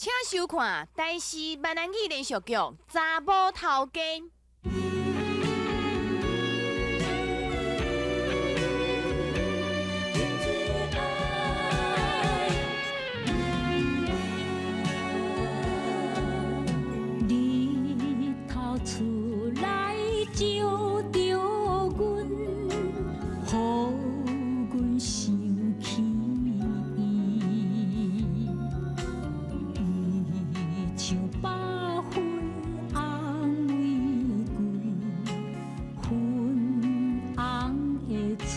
請收看台視閩南語連續劇《查某頭家》。日頭出來照著阮，予阮想起伊，伊像百分紅玫瑰，粉紅的喙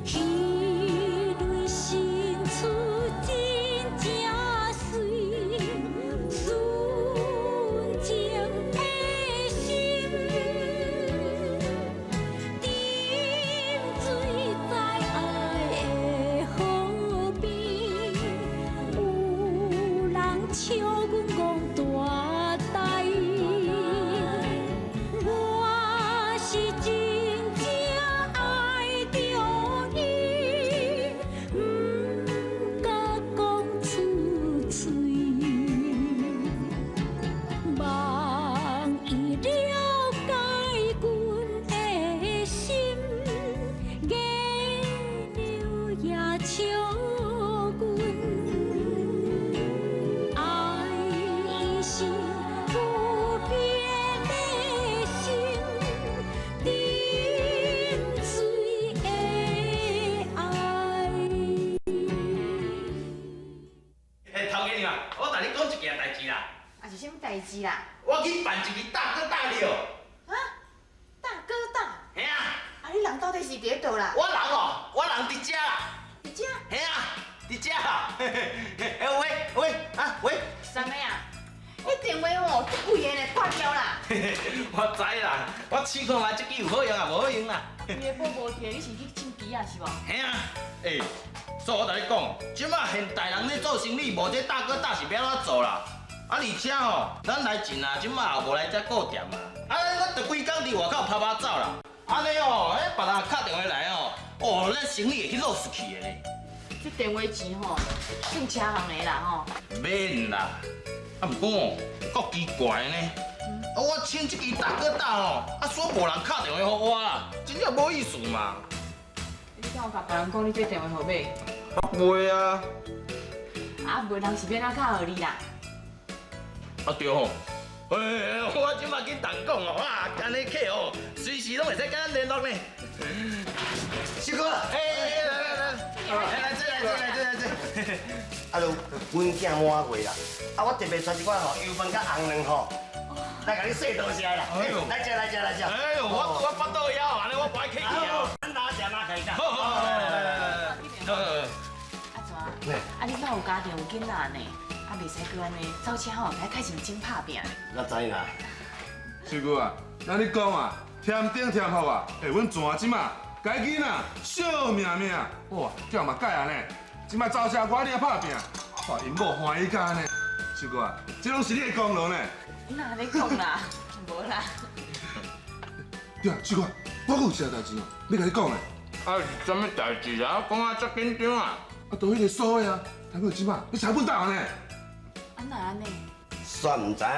唇，彼蕊伸出真正媠，純情的心，沉醉在愛的河邊，有人笑阮戇大呆，我是真正愛著伊，毋敢講出喙。望伊了解阮的心，月娘也笑阮，愛是不變的心，沉醉的愛。欸，頭家娘啊，我共你講一件代誌啦。啊是啥物代誌啦？我去辦一支大哥大了。啊？大哥大？嘿啊。啊，你人到底是佇咧佗啦？我人哦，我人佇遮啦。佇遮？嘿啊，佇遮啦。欸喂喂啊喂。啥物啊？彼電話吼，足貴的呢，掛掉啦。我知啦，我試看覓這支有好用啊，無好用啦。規个寶無摕，你是去唱機啊，是無？嘿啊，欸，所以我共你講，這馬現代人咧做生意，無這大哥大是欲按怎做啦？啊，而且吼，咱來錢啊，這馬也無來遮顧店啊，啊，我就規工佇外口趴趴走啦。按呢哦，彼別人敲電話來哦，哦，咱生意會去落死去的呢。這電話錢吼，算車行的啦吼。免啦，啊，毋過哦，夠奇怪的呢。啊，我請這支大哥大吼，啊，煞無人敲電話予我啦，真正無意思嘛。你敢有共別人講你這電話號碼？啊，袂啊。啊，無人是欲按怎敲予你啦？啊對吼，欸，我這馬緊同講哦，哇，按呢客哦，隨時攏會使佮咱聯絡呢。小哥，欸，來來來，來這來這來這來這。啊，就阮囝滿月啦，啊，我特別帶一寡吼油飯佮紅卵吼，來共你說多謝啦。來食來食來食。哎呦，我腹肚枵，按呢我無愛客氣哦。咱拿食拿開食。好好好，來來來來來。阿怎？啊，你哪有家庭有囡仔呢？啊，袂使閣按呢，走車吼，來開認真拍拚。我知啦。秀姑啊，咱咧講啊，添丁添福啊，欸，阮泉這馬共囡仔惜命命，哇，叫嘛改按呢，這馬走車我咧拍拚，哇，𪜶某歡喜甲按呢。秀姑啊，這攏是你的功勞呢。哪按呢講啦？無啦。對啊，秀姑，我閣有一項代誌哦，欲共你講呢。啊，是啥物代誌啊？講啊遮緊張啊！啊，就彼個蘇的啊，聽講這馬欲查阮大呢。啊，哪按呢？煞毋知影，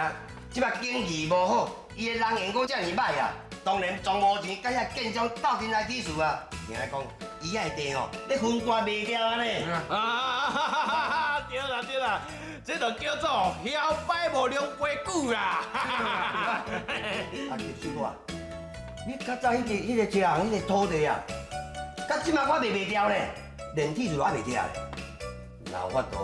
這馬景氣無好，伊的人緣閣遮爾歹啊，當然賺無錢，佮遐建商鬥陣來起事啊。聽講伊遐地吼，咧分割賣掉啊呢。啊，對啦對啦，這就叫做囂擺無量杯久啦。啊，秀哥啊，你較早彼個車行彼個土地啊，到這馬我賣袂掉呢，連鐵樹也賣掉咧。若有法度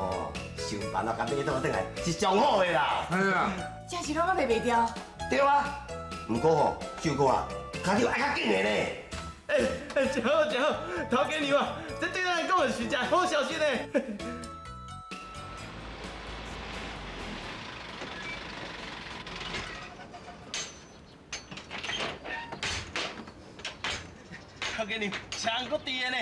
想辦法共買倒轉來，是上好的啦。係啊，真是攏猶賣袂掉。對啊，毋過吼，秀哥啊，跤手愛較緊的呢。欸欸，真好真好，頭家娘啊，這對咱來講是真好消息呢。頭家娘，車行閣佇的呢。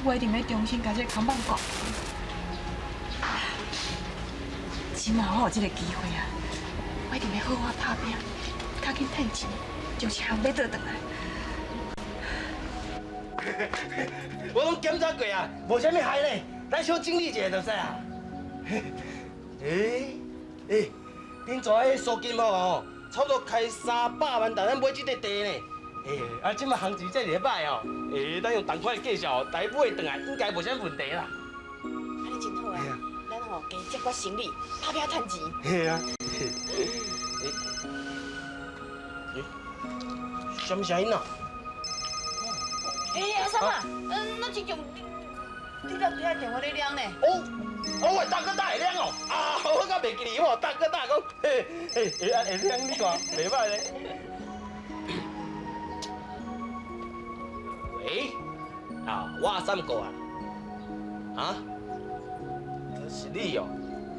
我一定欲重新共這个扛棒挂。這馬我有這个機會啊，我一定欲好好拍拼，較緊趁錢，將車行買倒轉來。我攏檢查過啊，無啥物害咧，咱小整理一下就使啊。欸欸，恁昨彼蘇金哦，差不多開300萬，台咱買這塊地呢。欸，啊，這馬行情這爾歹哦，欸，咱用同款的價數，台買轉來應該無啥問題啦。按呢真好啊，咱吼加接寡生意，拍拼趁錢。嘿啊。欸，啥物聲音啊？欸，阿三啊，那真像你你伫遐電話咧響呢？哦，哦，我大哥大會響哦，啊，我敢袂記哩，我大哥大講，嘿，嘿，會啊會響，你看，袂歹咧。喂，啊，我阿三哥啊，啊，是你哦，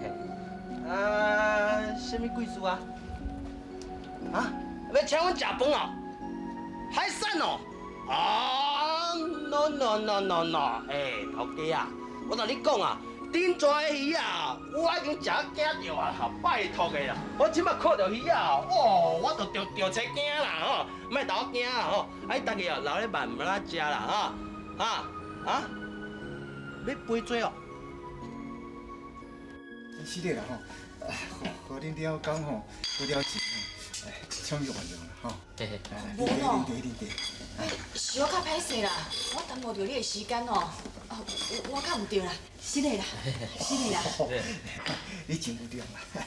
嘿，啊，啥物貴事啊？啊，欲請阮食飯哦？海產哦？啊，no no no no no，欸，頭家啊，我同你講啊，頂逝的魚啊，我已經食驚著啊，拜託的啦，我這馬看著魚啊，哦，我就著著青驚啦吼，莫逗我驚啦吼，啊，你逐日哦留咧慢慢仔食啦吼，啊啊，欲飛水哦？是的啦吼，予恁了工吼，不了錢吼，請原諒啦吼。無咯，是是我較歹勢啦，我耽誤著你的時間哦，我較毋對啦，失禮啦，失禮啦。你真有量啦，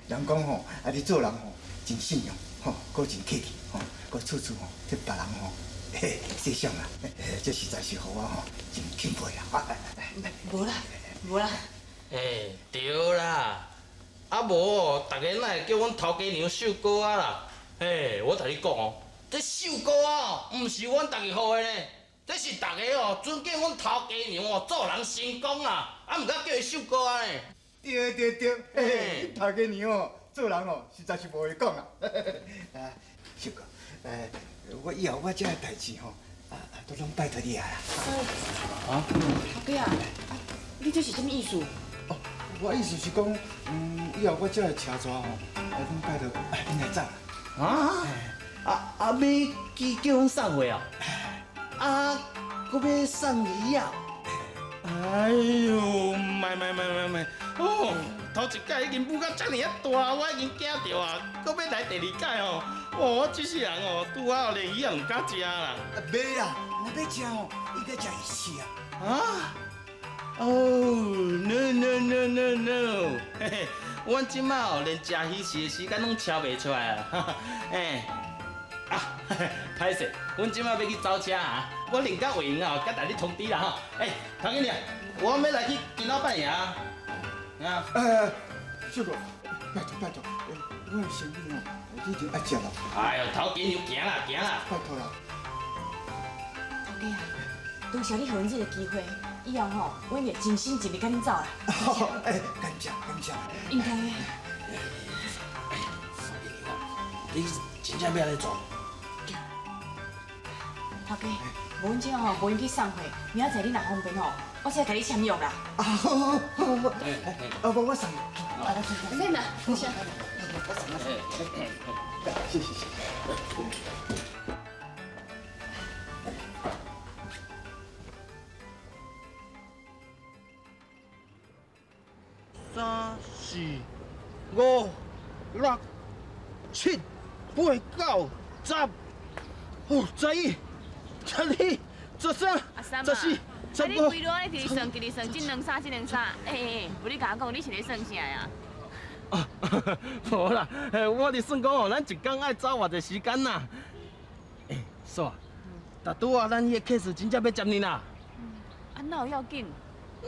人講吼，啊你做人吼真信用，吼，閣真客氣，吼，閣處處吼替別人吼設想啦，這實在是予我吼真欽佩啦。無啦，無啦。欸，對啦，啊無哦，逐家哪會叫阮頭家娘秀哥啊啦？嘿，我共你講哦，這秀哥啊，毋是阮家己予的呢，這是逐家哦尊敬阮頭家娘哦，做人成功啊，啊毋敢叫伊秀哥啊呢。對對對，嘿，頭家娘哦，做人哦，實在是無話講啊。啊，秀哥，我以後我這个代誌吼，啊都攏拜託你啊啦。啊？頭家啊，你這是啥物意思？哦，我意思是講，以後我這个車逝吼，啊，攏拜託恁來載。啊？啊啊！欲去叫阮送貨啊？啊，閣欲送魚仔？哎喲，莫莫莫莫莫！哦，頭一擺已經舞到遮爾啊大，我已經驚著啊，閣欲來第二擺哦！哦，我這世人哦，拄好連魚仔毋敢食啦。啊，袂啦，若欲食哦，應該食魚翅啊。啊？哦，no no no no no！嘿嘿，阮這馬哦，連食魚翅的時間攏抽袂出來啊！欸，啊，歹勢，阮這馬欲去走車啊，我另較有閒啊，才共你通知啦吼。欸，頭經理，我欲來去金老闆爺啊。啊。秀哥，拜託拜託，我的生意哦，你一定愛接啦。哎喲，頭家娘行啦行啦。拜託啦。頭家啊，多謝你予阮這個機會，以後吼，阮會盡心盡力共恁走啦。哎，感謝感謝。應該的。你真正欲按呢做？頭家，無阮這吼無閒去送貨，明仔載你若方便吼，我才共你簽約啦。啊，好好好好，啊，無我送你。免啦，多謝。我送我送。謝謝謝謝。三四五六七八九十，哦，11、12、13、14、啊！你規路按呢一直算，一直算，這兩三，這兩三，欸欸，無你共我講，你是咧算啥呀？啊，無啦，我佇算講哦，咱一工愛走偌濟時間啦。欸，嫂啊，但拄仔咱彼個 case 真正欲接呢啦。啊，哪有要緊？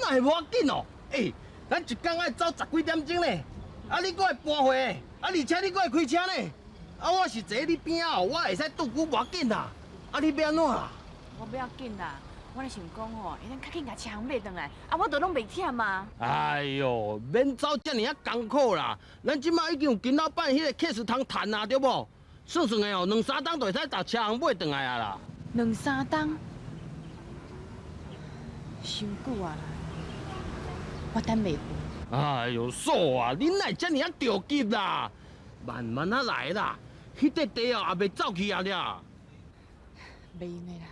哪會無要緊哦？欸，咱一工愛走10幾點鐘呢，啊，你閣會搬貨，啊，而且你閣會開車呢。啊，我是坐你邊仔哦，我會使拄久無要緊啦。啊，你欲按怎啦？我欲要緊啦。我咧想講吼，會當較緊共車行買轉來，啊，我都攏袂忝啊。哎喲，免走遮爾啊艱苦啦，咱這馬已經有金老闆彼個 case 通趁啊，對無？算算的哦，兩三冬就會使共車行買轉來啊啦。兩三冬？傷久啊啦，我等袂赴。哎哟，嫂啊，你哪会遮爾仔著急啦？慢慢仔來啦，彼塊地哦也袂走去啊了。袂用的啦，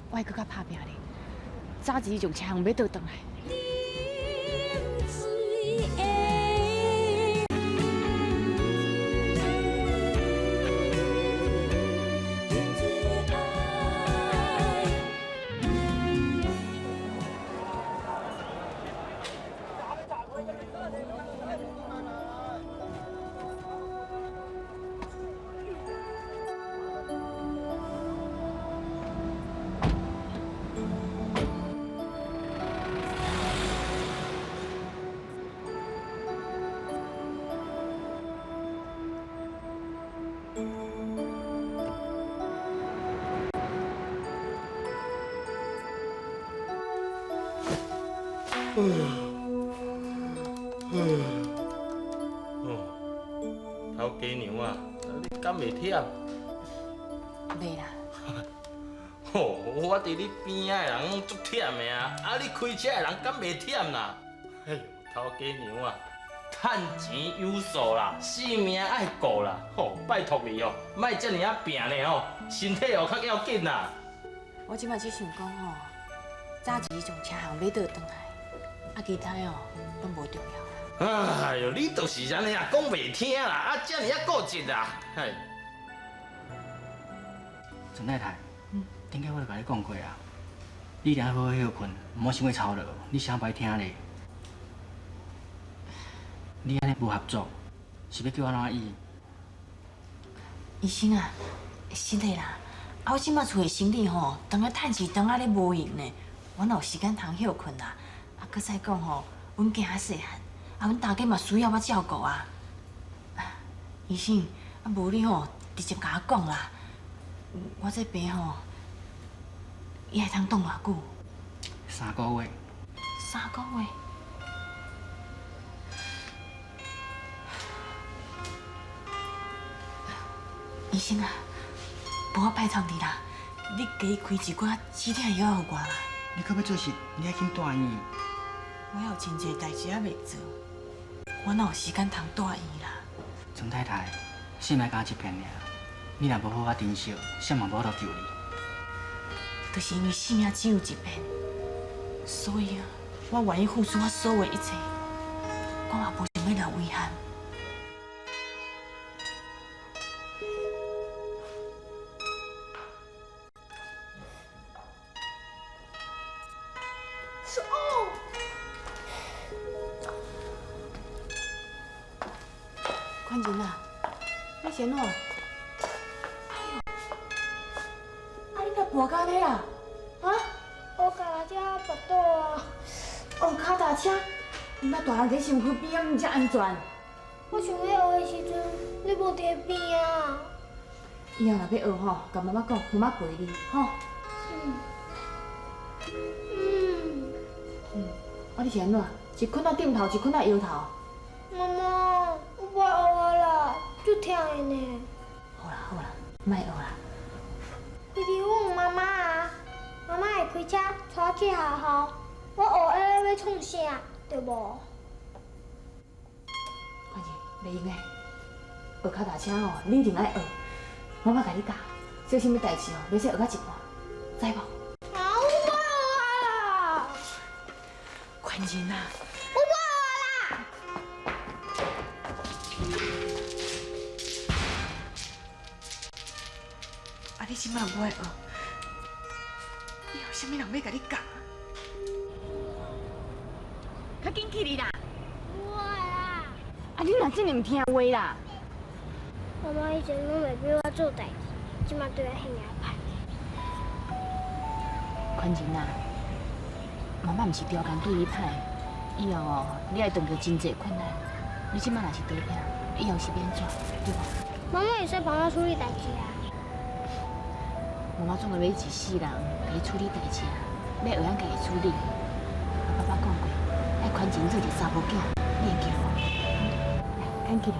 我愛閣較拍拚咧，早一日從車行欲倒轉來。哦，頭家娘啊，你敢袂忝？袂啦。吼，我佇你邊仔的人攏足忝的啊，啊你開車的人敢袂忝啦？哎呦，頭家娘啊，趁錢有數啦，性命愛顧啦，吼，拜託你哦，莫遮爾仔拚呢吼，身體哦較要緊啦。我這擺只想講吼，早一日從車行欲倒轉來，啊其他哦攏無重要。哎呦，你就是按呢啊，講袂聽啦，啊遮爾仔固執啦，嘿。陳太太，頂擺我就共你講過啊，你一定愛好好歇睏，毋好傷過操勞，你啥無愛聽咧？你按呢無合作，是欲叫我按怎醫？醫生啊，是的啦，啊我這擺厝的生理吼，當咧趁錢當仔咧無閒呢，我哪有時間通歇睏啊？啊，閣再講吼，阮囝較細漢，啊阮大家嘛需要我照顧啊。醫生，啊無你吼直接共我講啦，我這病吼，伊會通擋偌久？3個月。3個月。醫生啊，無我拜託你啦，你加開一寡止疼藥予我啦。你閣欲做事，你愛緊住院。我還有真濟代誌猶未做，我哪有時間通住院啦？陳太太，性命敢一片爾，你若無好好珍惜，誰嘛無法度救你。就是因為性命只有一片，所以啊，我願意付出我所有的一切，我嘛無想欲留遺憾。寬仁啊，你是按怎？哎呦，啊你哪跋到按呢啦？啊？我腳踏車跋倒啊！哦，跤踏車，那大人佇身軀邊仔，毋才安全。我想欲學的時陣，你無佇邊啊。以後若欲學吼，共媽媽講，媽媽陪你，吼。啊，你是按怎？一睏仔枕頭，一睏仔搖頭。媽媽，我無愛學啊啦，足疼的呢。好啦好啦，莫學啦。你去問媽媽啊，媽媽會開車帶我去學校，我學會欲創啥，對無？寬仁，袂用的，學跤踏車吼，你一定愛學。媽媽共你教，做啥物代誌吼，袂使學到一半，知無？啊，我無愛學啊啦！寬仁啊！我無愛學啦！啊，你這擺無愛學，以後啥物人欲共你教？較緊起來啦！無愛啦！啊，你若這爾毋聽話啦！媽媽以前攏袂逼我做代誌，這擺對我遐爾歹。寬仁啊，媽媽毋是刁工對你歹，以後哦，你愛當過真濟困難。你這擺若是得病，以後是欲按怎？對無？媽媽會使幫我處理代誌啊。媽媽總會欲一世人共你處理代誌啊，欲學曉家己處理。我爸爸講過，愛寬仁做一個查某囝，你會驚無？來，牽起來。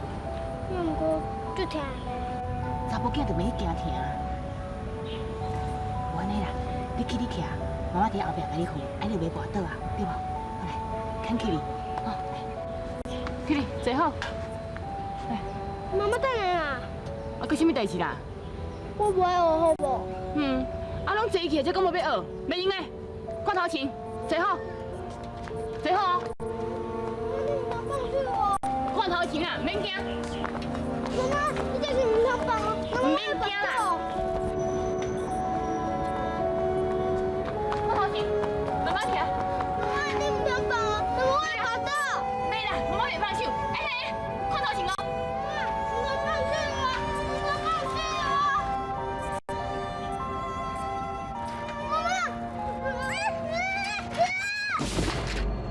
毋過足疼的。查某囝就袂驚疼。無按呢啦，你起你徛，媽媽佇後壁共你扶，啊你袂跋倒啊，對無？好來，牽起你，好，來，起來，坐好。來，媽媽等下啦。啊，閣啥物代誌啦？我無愛學好無？嗯，啊，攏坐起來，才講無欲學，袂用的。看頭前，坐好，坐好哦。看頭前啊，免驚。媽媽，你這是毋通放哦，毋免驚啦。看頭前，慢慢徛。媽媽，你毋通放哦，媽媽我會跋倒。袂啦，媽媽袂放手。哎嘿，看頭前哦。媽，毋通放手哦，毋通放手哦。媽媽，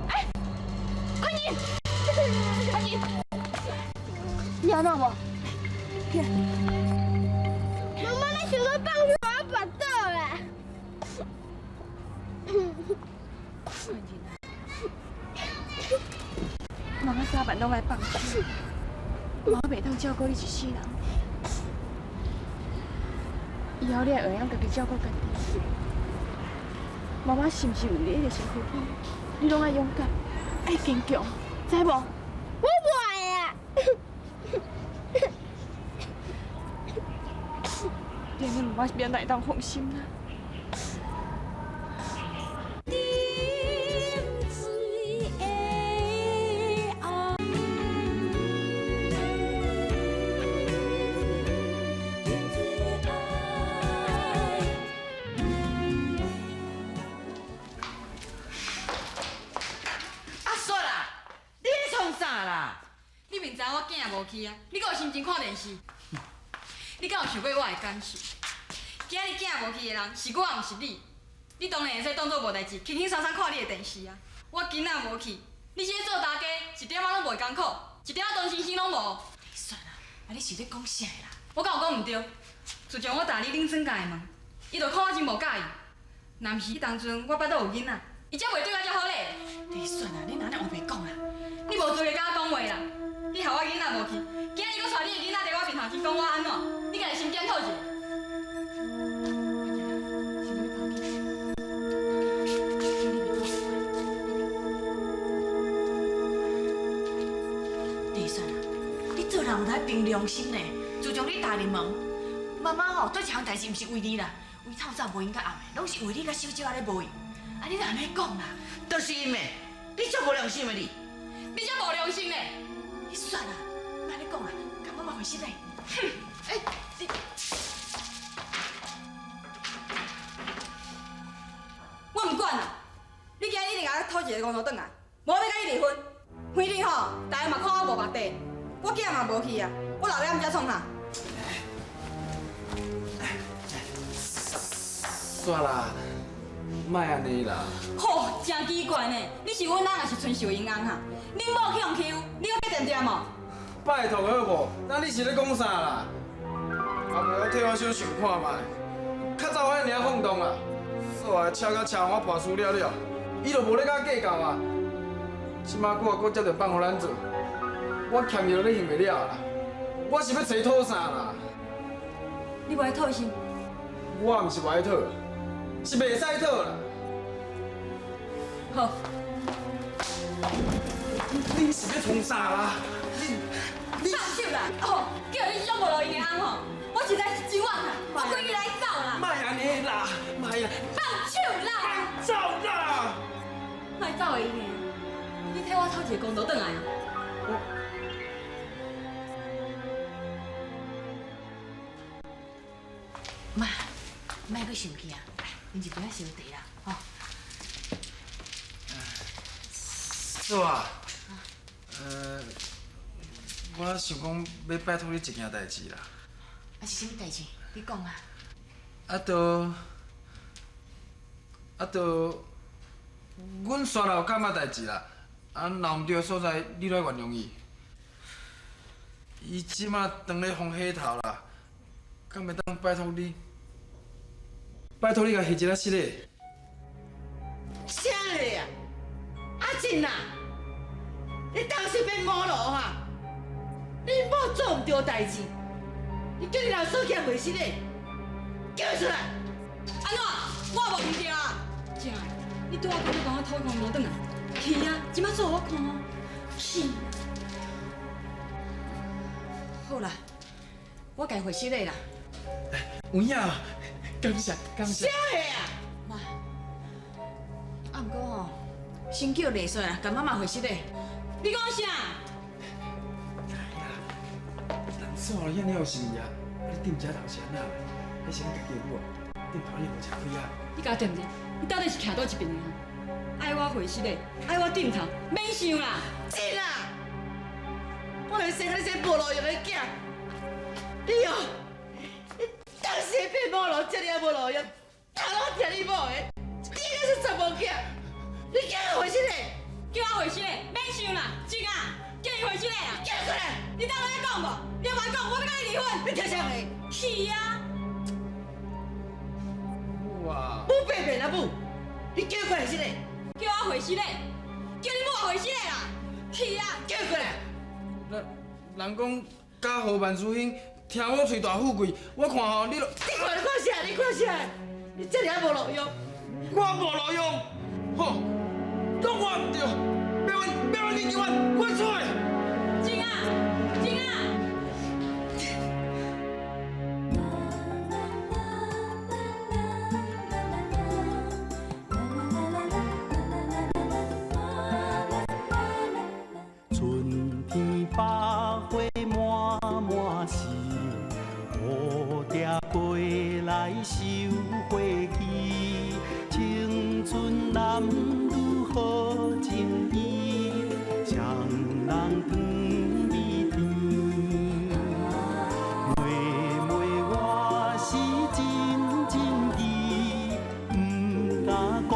哎，快點，快點，你按怎無？媽媽，你想欲放手，我跋倒啦。媽媽早晚攏愛放手，媽媽袂當照顧你一世人。以後你愛會用家己照顧家己。媽媽是毋是為你一直身軀邊？你攏愛勇敢，愛堅強，知無？我無愛啊！你按呢，媽媽欲按怎會當放心呢？阿雪啊，你咧創啥啦？你明知我囝無去啊，你閣有心情看電視？你敢有想過我的感受？今日囝無去的人是我，毋是你。你當然會使當做無代誌，輕輕鬆鬆看你的電視啊。我囡仔無去，你這做大家一點仔攏袂艱苦，一點仔同情心攏無。算啦，啊你是咧講啥啦？我敢有講毋對？自從我踏你恁孫家的門，伊就看我真無佮意。若毋是彼當陣我腹肚有囡仔，伊才袂對我遮好咧。你算啦，你哪能烏白講啦？你無資格佮我講話啦！你害我囡仔無去，今日閣帶你的囡仔佇我面頭前講我按怎？你家己先檢討一下。你算啦，你做人有愛憑良心呢。自從你踏入門，媽媽吼對這項代誌毋是為你啦，為透早無閒佮暗的，攏是為你佮小姐仔咧無閒。啊，你哪按呢講啦？就是因的，你足無良心的你！你才無良心咧！你算啦，莫按呢講啦，共媽媽回室內。哼，欸，你。我毋管啦，你今日一定共我討一個公道轉來，無我欲佮你離婚。反正吼，大家嘛看我無目地，我囝嘛無去啊，我留佇遮創啥？煞啦，莫按呢啦。吼，真奇怪呢！你是阮翁，抑是春秀𪜶翁哈？恁某去予欺负，你阁计恬恬哦？拜託好無？那你是咧講啥啦？阿袂我替我小想看覓，較早我遐爾放蕩啦，煞來車甲車予我跋輸了了，伊就無咧佮我計較啊。這馬閣閣接著放予咱做，我欠伊都咧還袂了啦。我是欲揣討啥啦？你無愛討是？我毋是無愛討，是袂使討啦。好。你是欲創啥啦？你放手啦！哦，叫你這種無路用的翁吼，我實在是真冤啊！我規日來走啦！莫按呢啦，莫啊！放手啦！走啦！莫走會用的，你替我討一個公道轉來啊！我。媽，莫閣生氣啊！來，啉一杯仔燒茶啦，吼。嫂啊，我想講欲拜託你一件代誌啦。啊是啥物代誌？你講啊。啊，就啊，就阮山有感覺代誌啦。啊，若有毋對的所在，你著愛原諒伊。伊這馬當咧風火頭啦，敢會當拜託你？拜託你共翕一下失禮。啥咧啊？阿靜啊，你當時變魔奴哈？你某做毋對代誌，你叫你老嫂徛袂失禮，叫伊出來。按怎？我無毋對啊！正的，你拄仔讲欲共我讨空无转来，去啊！这摆做予我看哦，去。好啦，我共伊回失礼啦。有影哦，感谢感谢。啥个啊？妈，啊，毋过吼，先叫丽雪啦，共妈妈回失礼。你讲啥？人做了遐尔有心意啊，你踮遮头是按怎？彼是咱家己的母，踮头你无吃亏啊？你共我踮者？你到底是徛佗一边的？爱我回失礼，爱我踮头，免想啦。真啊！我来生你这无路用的囝，你哦，你当时变无路，这尔无路用，头拢听你某的，你这是查某囝，你叫我回失礼，叫我回失礼，免想啦，静啊，叫伊回失礼啊！叫过来！你当我咧讲无？你若无讲，我欲佮你离婚。你听啥话？去啊！哇！母变变啊母，你叫过来失礼，叫我回失礼，叫你母回失礼啦！去啊！叫过来！人人讲家和万事兴，听某喙大富贵，我看吼你，你看你看啥？你看啥？你这尔无路用，我无路用，吼，拢我毋对，欲阮欲阮去求阮，我出来。静啊，静啊！春天百花满满是，蝴蝶飞来收花期。青春男女好情意，双人糖蜜甜。妹妹我是真情意，毋敢讲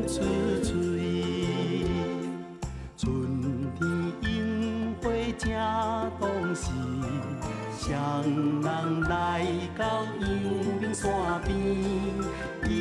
出嘴。春天樱花正当时，双人来到阳明山边，樱